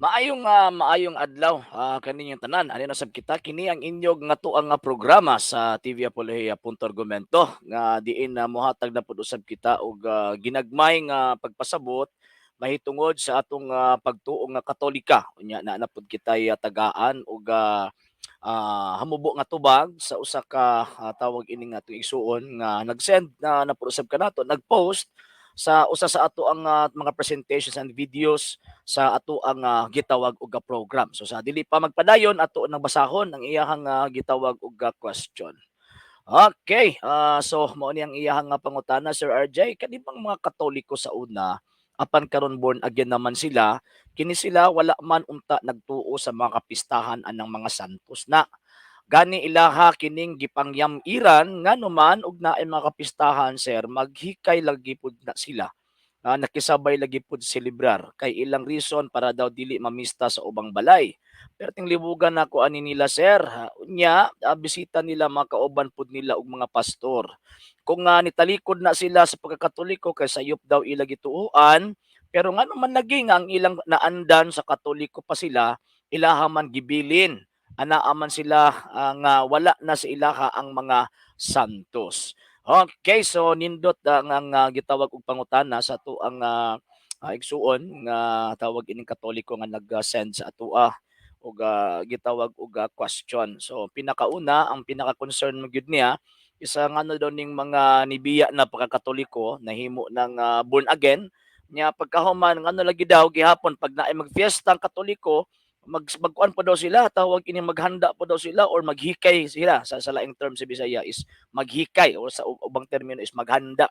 Maayong adlaw kaninyong tanan. Ani na sab kita, kini ang inyong nga tuang nga programa sa TV Apologia Punto Argumento nga diin na mohatag na pud usab kita og ginagmay nga pagpasabot mahitungod sa atong pagtuo nga Katolika. Unya na na pud kitay tagaan og hamubo nga tubag sa usa ka tawag ini nga atong igsuon nga nag-send na na pud usab kanato, nag-post sa usa sa ato ang mga presentations and videos sa ato ang gitawag og program. So sa dili pa magpadayon, ato nang basahon ang iyahang gitawag og question. Okay, so mao ni ang iyahang nga pangutana: "Sir RJ, kani bang mga Katoliko sa una apan karon born again naman sila, kini sila wala man unta nagtuo sa mga kapistahan anang mga santos na. Gani ilaha kining gipangyam-iran, ngano man og naay mga kapistahan, sir, maghikay lagi pud na sila. Nakisabay lagi pud selebrar kay ilang reason para daw dili mamista sa ubang balay. Pero tinglibugan nako ani nila, sir. Unya bisita nila mga kauban pud nila og mga pastor. Kung nitalikod na sila sa pagkakatoliko kay sayop daw ila gituoan, pero ngano man lagi nga ang ilang naandan sa Katoliko pa sila, ilaha man gibilin. Anaa man sila nga wala na sa ilaha ang mga santos." Okay, so nindot ang gitawag og pangutana sa ato ang igsuon nga tawag ining Katoliko nga nag-send sa atoa og gitawag og question. So pinakauna, ang pinaka-concern mo gyud niya isa, ngano daw ning mga nibiya na pagkakatoliko, nahimo ng born again nya, pagkahuman ngano lagi daw gihapon pag naay magfiesta ang Katoliko, magkuan pa daw sila, tawag ini, maghanda pa daw sila or maghikay sila. Sa laing term sa Bisaya is maghikay or sa ubang termino is maghanda,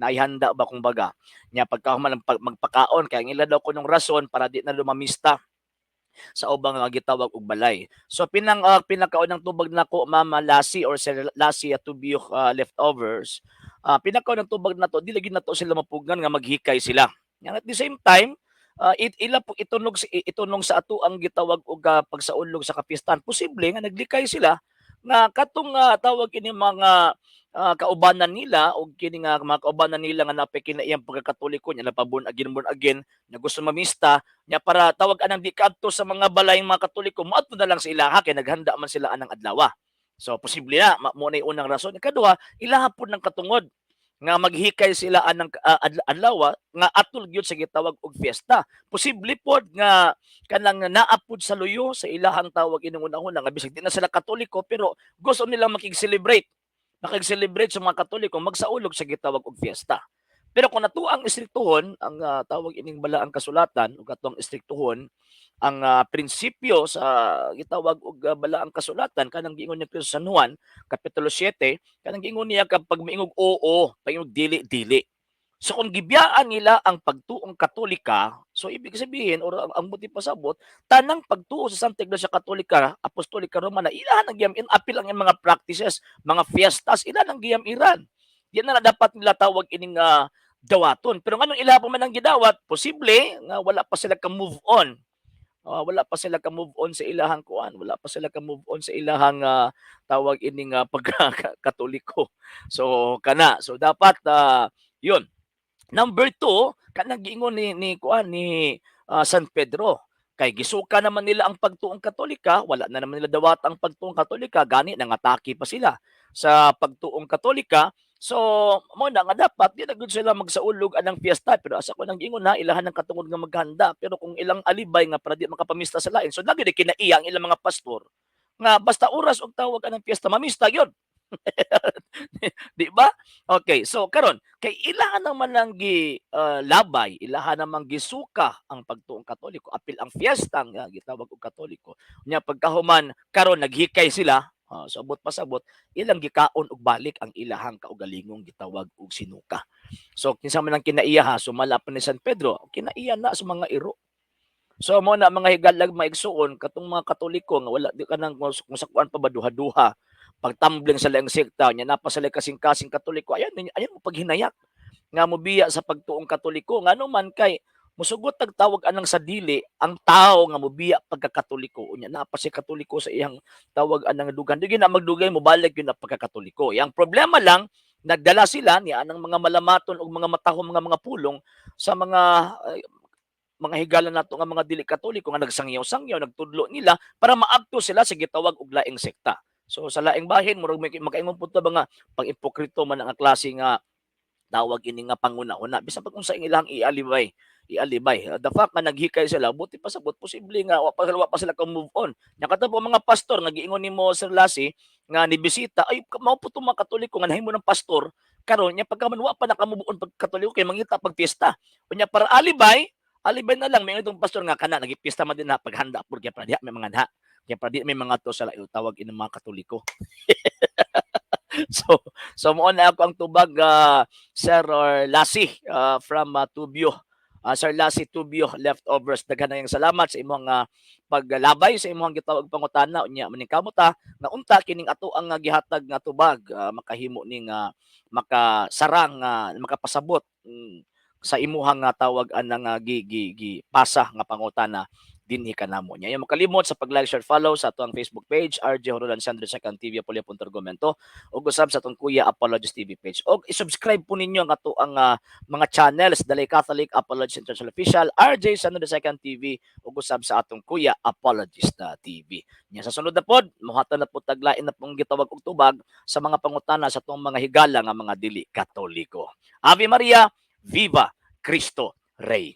naihanda ba kumbaga nya. Pagkahuman magpakaon kay ang ila daw kunong rason para di na lumamista sa ubang nga gitawag og balay. So pinakaunang tubag nako, Mama Lassie or Sir Lassie Atubio leftovers, pinakaunang tubag nato, di lagi nato sila mapugngan nga maghikay sila. Yan, at the same time, ila po itunog sa ato ang gitawag og pagsaulog sa kapistahan. Posible nga naglikay sila nga katong tawag ini mga kaubanan nila og kini nga mga kaubanan nila nga napay kinaiyang pagkakatoliko nya, napa born again, born again na gusto mamista nya, para tawag anang di kadto sa mga balay mga Katoliko, moadto na lang sa ilaha kay naghanda man sila anang adlaw. So posible na mo na unang rason. Ikaduha, ilaha pud ng katungod nga maghikay sila anang adlaw nga atol gyud sa gitawag og fiesta. Posible pod nga kanang naa pod sa luyo sa ilahang tawag ining una-una nga bisag di na sila Katoliko pero gusto nila makig-celebrate sa mga Katoliko, magsaulog sa gitawag og fiesta. Pero kung nato ang istriktuhon ang tawag ining balaang kasulatan ug atong istriktuhon ang prinsipyo sa gitawag og balaang kasulatan, kanang giingon ni Kristo sa San Juan kapitulo 7, kanang giingon niya kapag miingog oo, pag dili, dili. So kung gibiyaan nila ang pagtuong Katolika, so ibig sabihin or ang buti pasabot, tanang pagtuo sa Santa Iglesia Katolika Apostolika Romana ilahan ang giyam-in, apil ang mga practices, mga fiestas, ila nang giyam-iran. Di na dapat nila tawag ining dawaton. Pero nganong ila pa man ang gidawat, posible nga wala pa sila ka move on. Wala pa sila ka move on sa ilahang kuan, wala pa sila ka move on sa ilahang tawag ining pagka Katoliko. So kana, so dapat yun. Number 2, kanang giingon ni kuan ni San Pedro, kay gisuka naman nila ang pagtuong Katolika, wala na naman nila dawat ang pagtuong Katolika, gani nangatake pa sila sa pagtuong Katolika. So mo na nga dapat di na gud sila magsaulog anang fiesta, pero asa ko nang giingon na ilahan ng katungod nga maghanda, pero kung ilang alibay nga para di makapamista sa lain, so lagi di kinaiya ang ilang mga pastor nga basta oras og tawag anang fiesta, mamista gyud. Di ba? Okay, so karon kay ilahan naman ang gi labay, ilahan namang gisuka ang pagtuong Katoliko, apil ang fiesta nga gitawag og Katoliko. Nya pagkahuman karon naghikay sila, so abot pasabot ilang gikaon og balik ang ilahang kaugalingong gitawag og sinuka. So kinsa man ang kinaiya ha, sumala pa ni San Pedro, kinaiya na sa mga iro. So mo na mga higalag, mga igsuon, katong mga Katoliko nga wala di kanang kung sa kuan pa ba duha-duha pagtambling sa laing sekta nya napa sila kasing-kasing Katoliko, ayan ayan mo paghinayak nga mobiya sa pagtuong Katoliko. Ngano man kay musugot tag tawag anang sa dili ang tao nga mobiya pagkakatoliko, unya napa si Katoliko sa iyang tawag anang dugan, di na magdugay mobalik yun na pagkakatoliko. Yang problema lang, nagdala sila ni anang mga malamaton og mga matahom nga mga pulong sa mga mga higala nato nga mga dili Katoliko nga nagsangyaw-sangyaw, nagtudlo nila para maabto sila sa gitawag og laing sekta. So sa laing bahin, murag may makaingon pud ta ba nga pang-ipokrito man ang klase nga tawag ini nga panguna-una, bisan pag unsa ilang ialibay ialibay. The fact nga naghikay sila, buti pasabot posible nga wa pa sila ka move on. Nya kato po mga pastor nga giingon nimo, Sir Lassie, nga nibisita ay mao po tong mga Katoliko nga nahimo ng pastor karon nya pagka man wa pa naka-move on pag Katoliko kay mangita pag piyesta. Unya para alibay, alibay na lang may itong pastor nga kana nagipista man din na paghanda pud kay para diha may mga nha. Kaya para di may mga to sa tawag ini mga Katoliko. So mao na ako ang tubag, Sir or Lassie from Tubio. Sir Lassie Tubio Leftovers, daghan na salamat sa imong paglabay sa imong gitawag pangutana. Unya maningkamot ta nga unta kining ato ang gihatag nga tubag makahimo ning makasarang, makapasabot sa imuhang tawag anang gi, gi, gi pasa nga pangutana dinhi kanamo niya. Ayaw makalimot sa pag-like, share, follow sa atong Facebook page, RJ Horolan Sandro Second TV Apolia Argumento, ug usab sa atong Kuya Apologist TV page. Og i-subscribe po ninyo ang ato ang mga channels, Dalay Catholic Apologist International Official, RJ Sandro Second TV, ug usab sa atong Kuya Apologist TV. Nya sa sunod na pod, mohatag na po taglain na pong gitawag og tubag sa mga pangutana sa atong mga higala nga mga dili Katoliko. Ave Maria, Viva Cristo Rey.